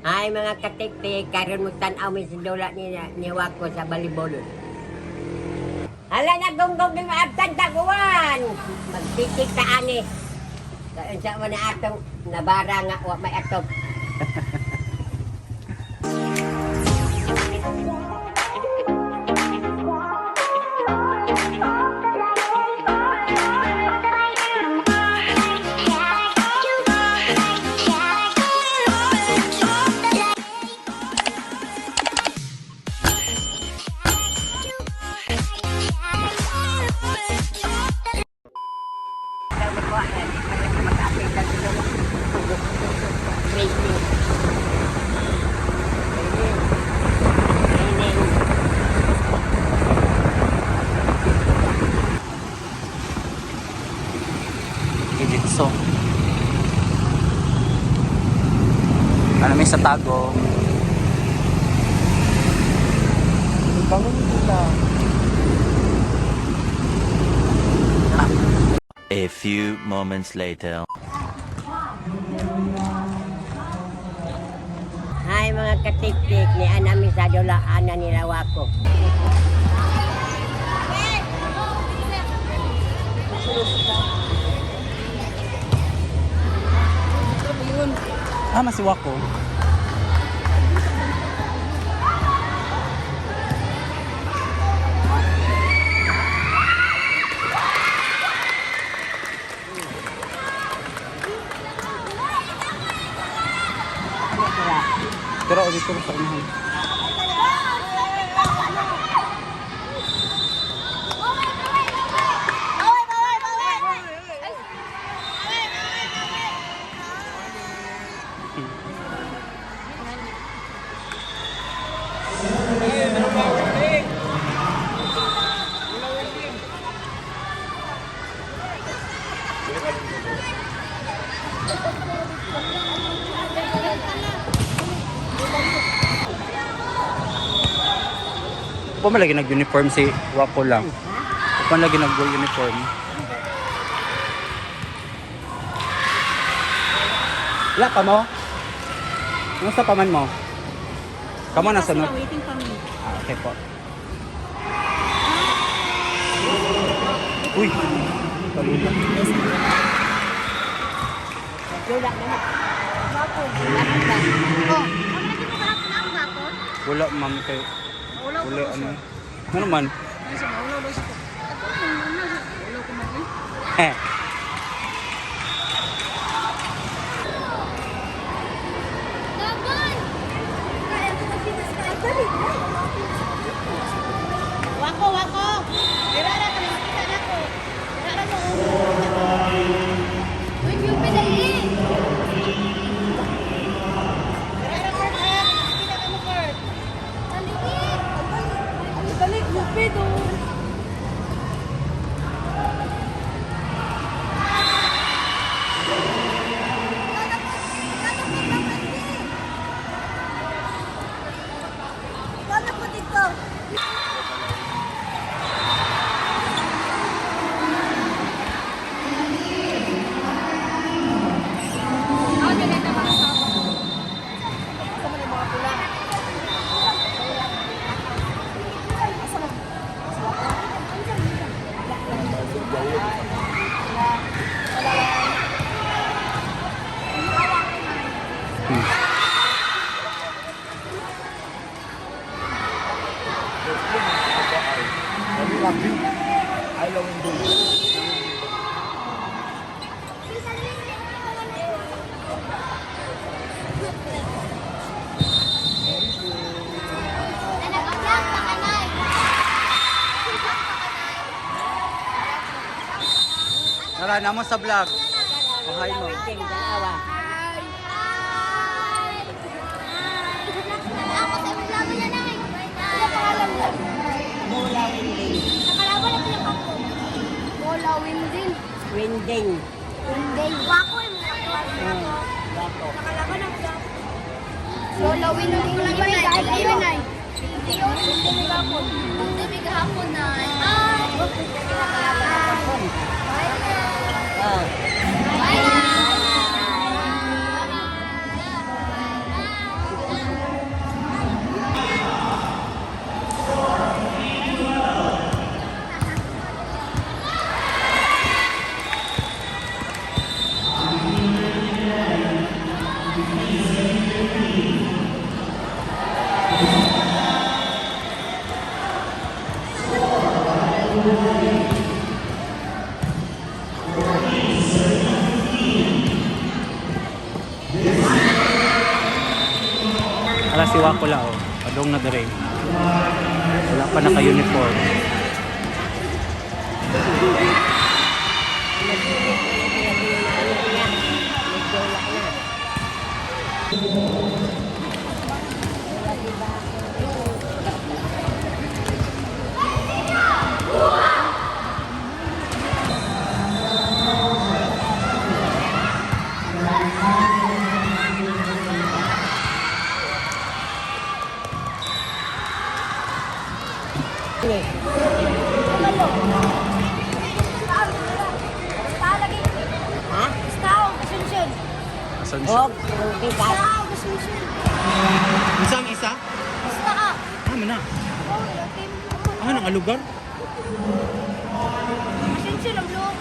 Hi, mga katiktik, karon mo tan-aw mi sa dula ni Wako sa Balibol. Hala na gonggong ng abtan taguan. Magtitik ta ani. Kaunsa man na atong nabara nga wa may atop. Racing. Training. Jujitsu. Ano may sa tago? Bangon nila. A few moments later. Hi, mga katiktik, ni anami sa dula ana nila Wako. Ah, masiwa ko. Pero ulit ko sa unahan. Pa man lagi nag-uniform si Wako lang. Pa man lagi nag-uniform. Wala pa mo? Kumusta pa man mo? Kamo nasa no? Waiting pa mi. Ah, okay po. Uy! Talula. Dula na. Oh, Wala, ma'am, kay wala ano. Ano man? Eh. Wako, wako. Dira ra ka makita nako. Dira ra mo. Uy, Cupid, dali! Dira ra, Kurt, ha. Makita ka mo, Kurt. Dali! Balik, Cupid, oh! Nara, namo sa vlog. Oh, hi mo. Waiting, dalawa. Hi! Ako sa vlog niya na eh. Ano pangalan mo? Bola winding. Nakalaban na pinang ako. Bola Windin. Winding. Windin. Wako yung Wako. Nakalaban ang vlog. Bola Windin. Iwanay. Iwanay. Windin gahapon na. Ay! Oh. Bye na! Ara si Wako la oh. Padong na dire. Wala pa naka-uniform. Ha? Tao, Asunsyon. Asan siya? Og, okay ka. Tao, Asunsyon. Isang isa? Basta ka. Ah, mana. Oh, team. Ah, nang lugar? Asunsyon ang blue.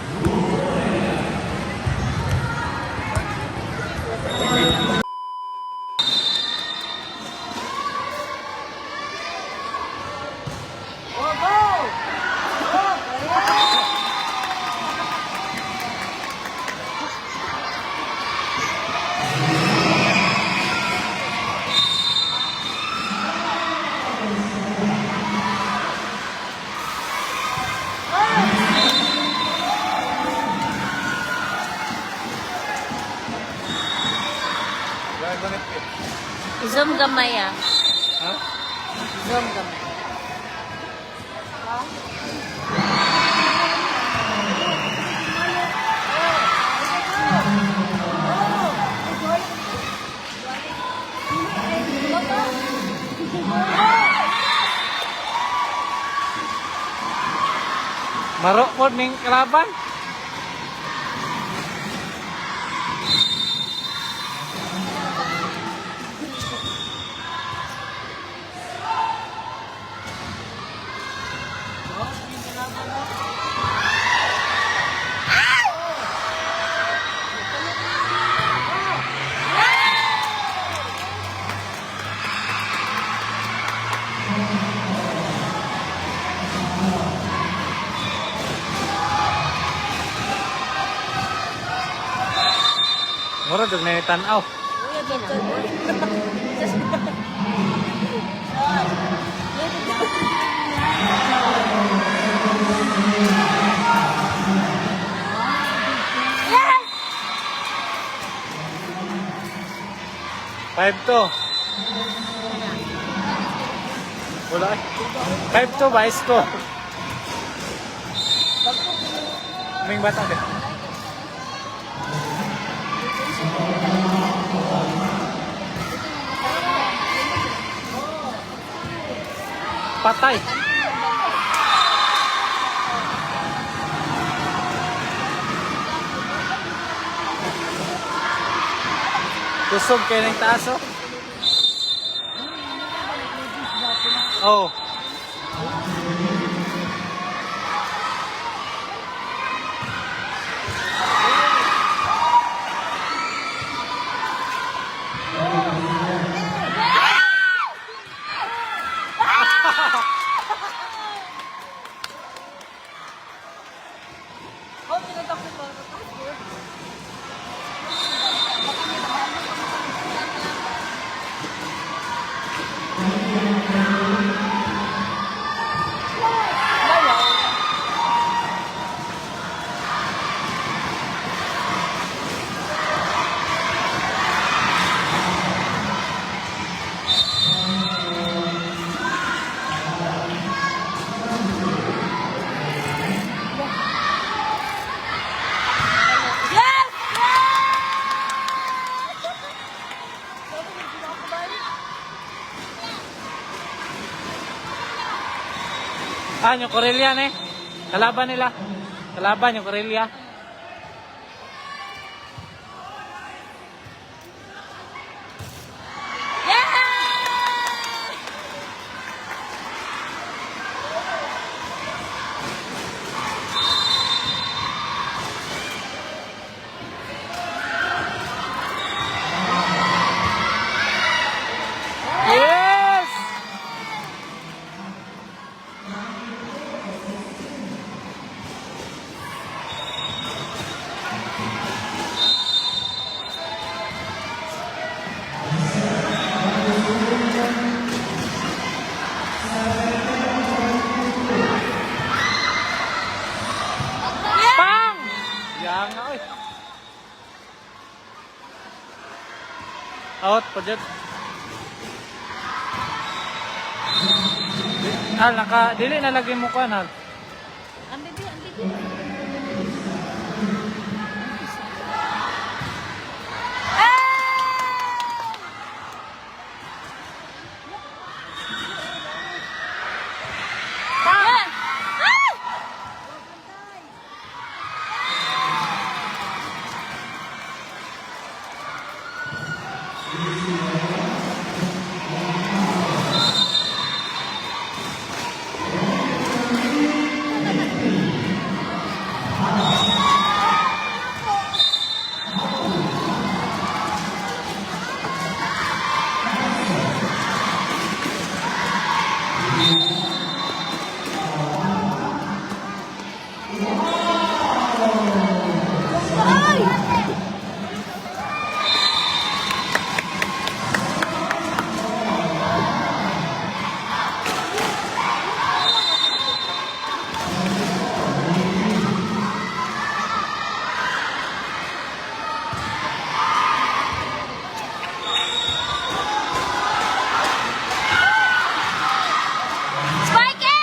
Zoom gamay ah. Ha? Zoom gamay. Maro po ning kalaban. Mura dog na tan-aw. 5-2. Wala. 5-2 ba score? Kaming bata din. Patay. Kusog kayo ng taas, oh. Oh. Ah, yung Corelia eh. Kalaban nila. Kalaban yung Corelia. Yes! Out pa jud. Hal, naka, dili na lagi mo kuan, Hal. Ang bibi, ang bibi. Spiky!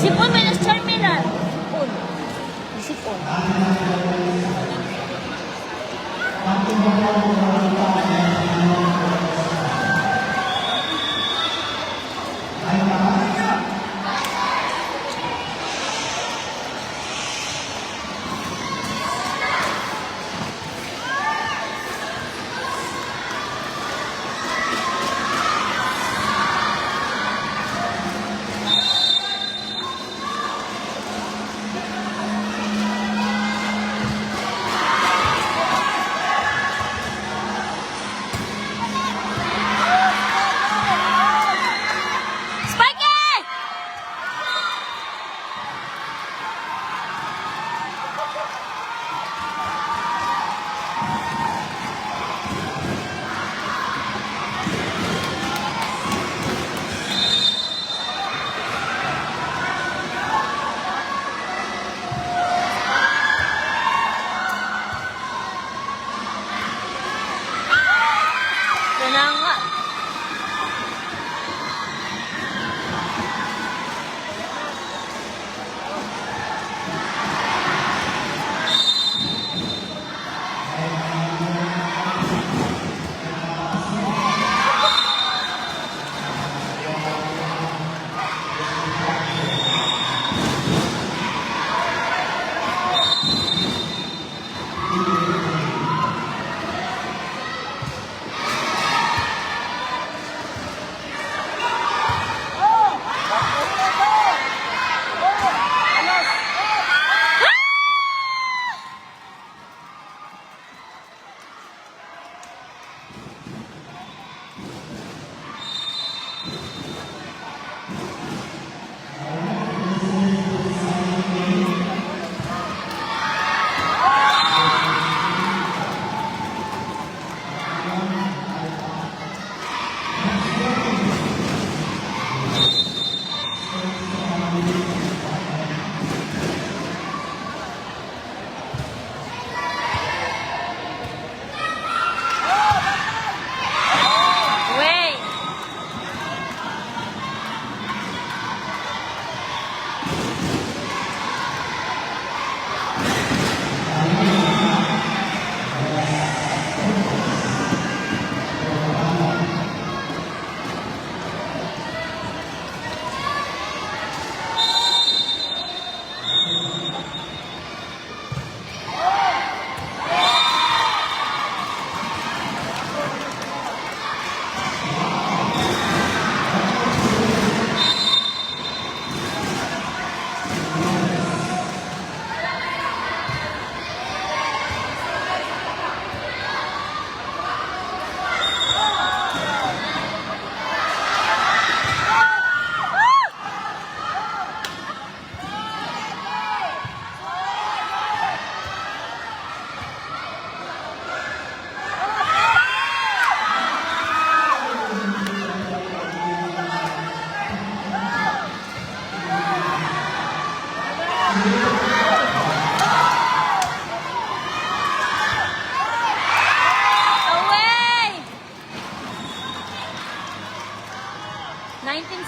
Sipon minus Charminar. Sipon. Sipon. Spiky! Kaya nga.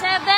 7!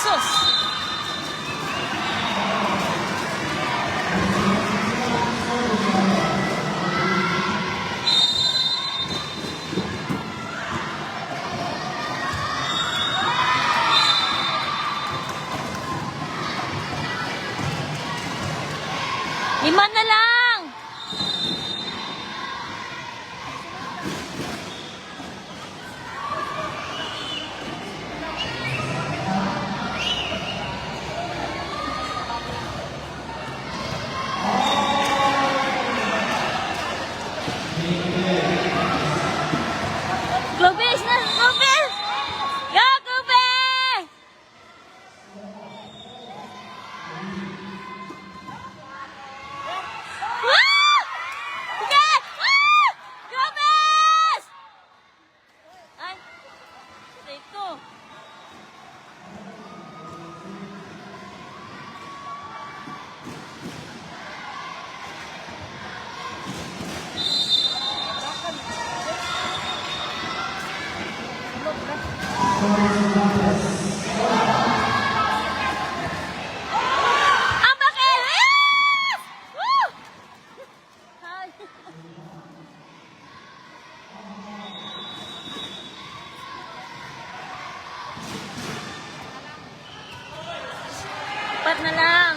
Sus! Lima na lang! Globes na! Globes! Go, Kobe! Ah! Okay! Ah! Globes! Ay, ito. Ang bakit? Yes! Woo! Hi. Apat na lang.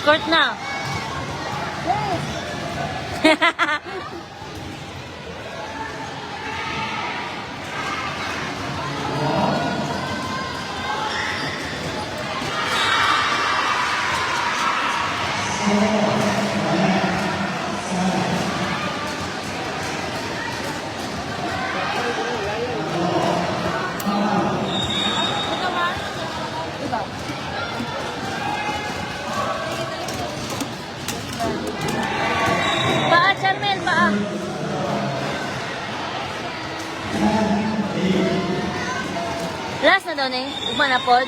Court na. Paa, Charmel, paa. Last na daw ni, ugma na pod.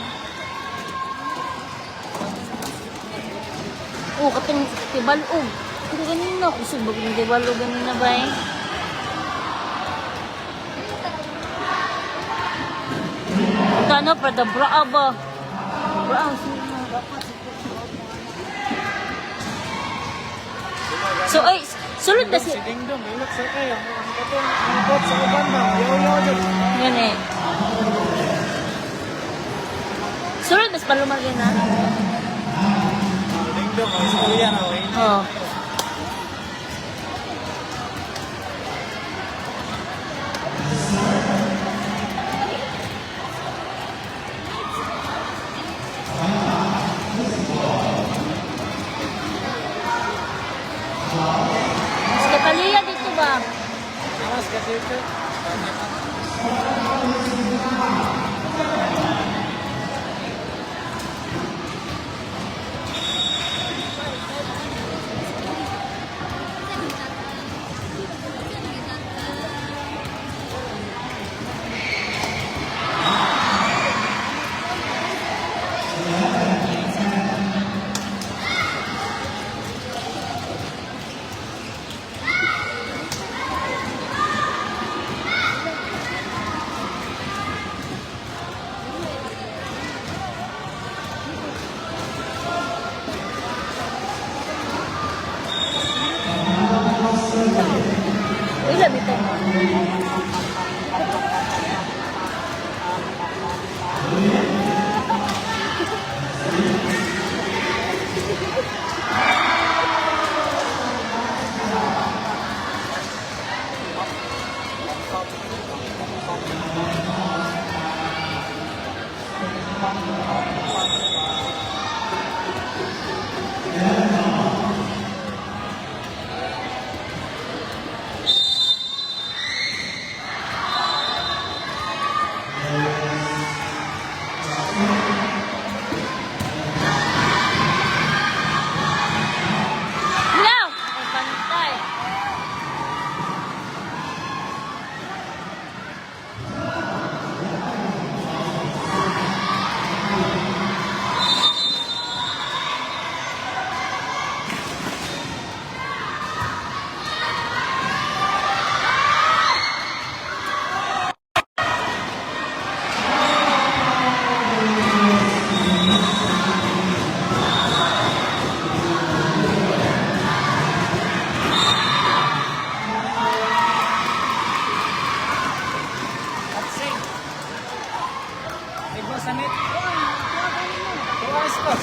Oh, katong tibalog. Kung ganina, kusog ba kung tibalog ganina ba eh? Ito ano, para bra ba? Bra, So, ay, sulod na si... Si Dingdong, ilok sa kayo. Ang katong, ang bot sa uban ba? Yaw-yaw dyan. Yan eh. Sulod mas palumar yun na. Dingdong, ang istorya na. Okay. Oo. Mas Catalia dito ba? Mas kasi ito. Uy, labi tayo. No! Ay, pantay. Igwa sa net. Tuwas ko.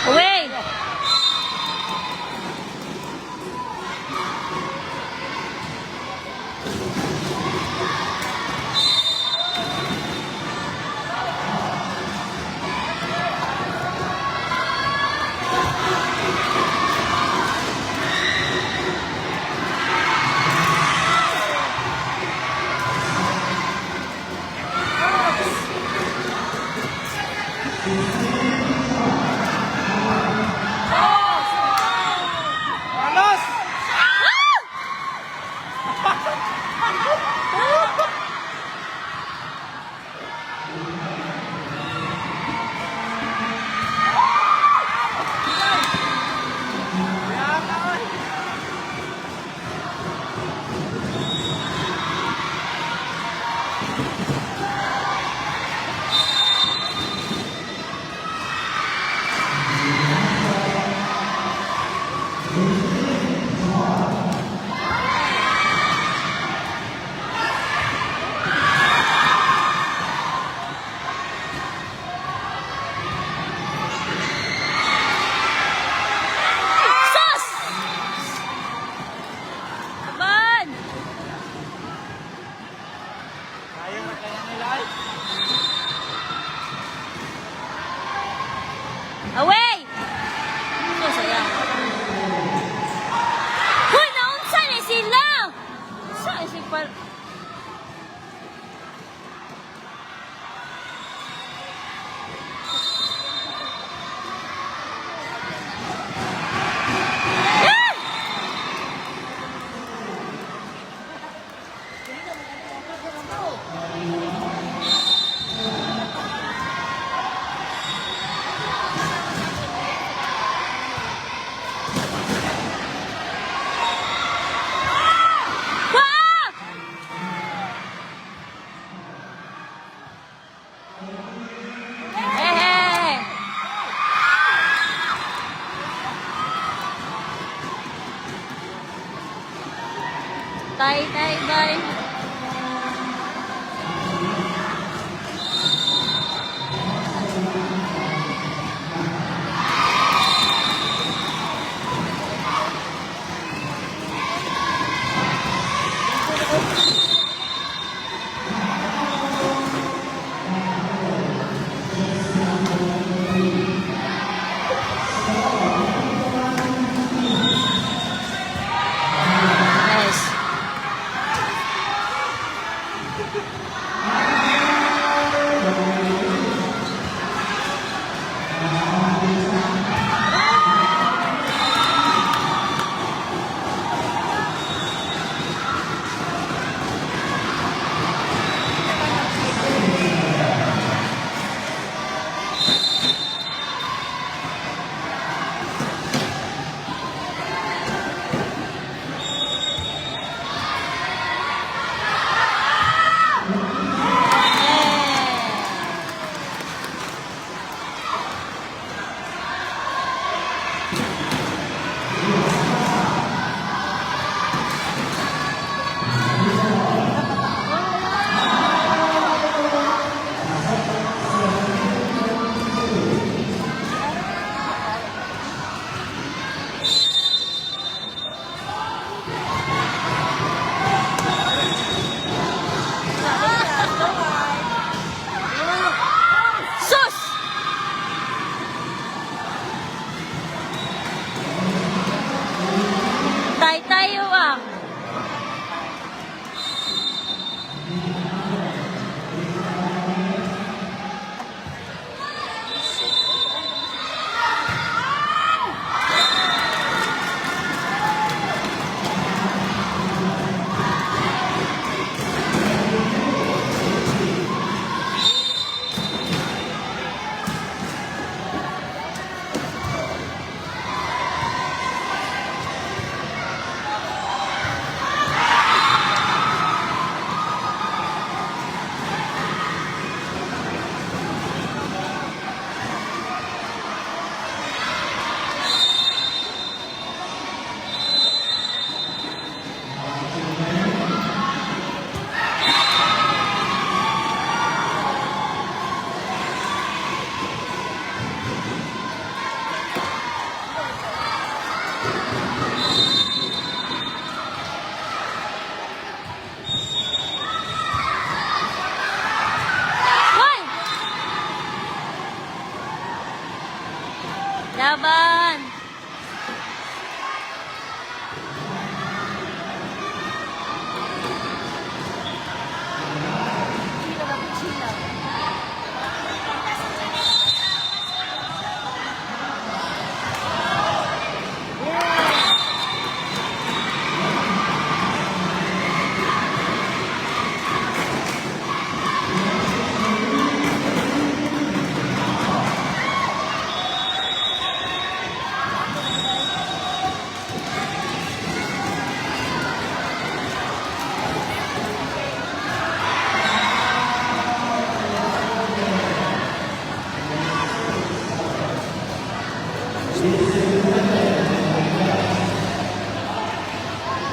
Away! Alos! Sus! Kaban! Kaya na kaya nila ay. Away! Sus, ayan. Hoy, naunsa ni sila! Sa si par... Ah! Wah! Hey, Tay, tay, tay. Nice. Sus! Tay tayo ah. Laban! Chila ba? Chila.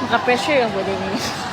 Maka-pressure yung pwede niya.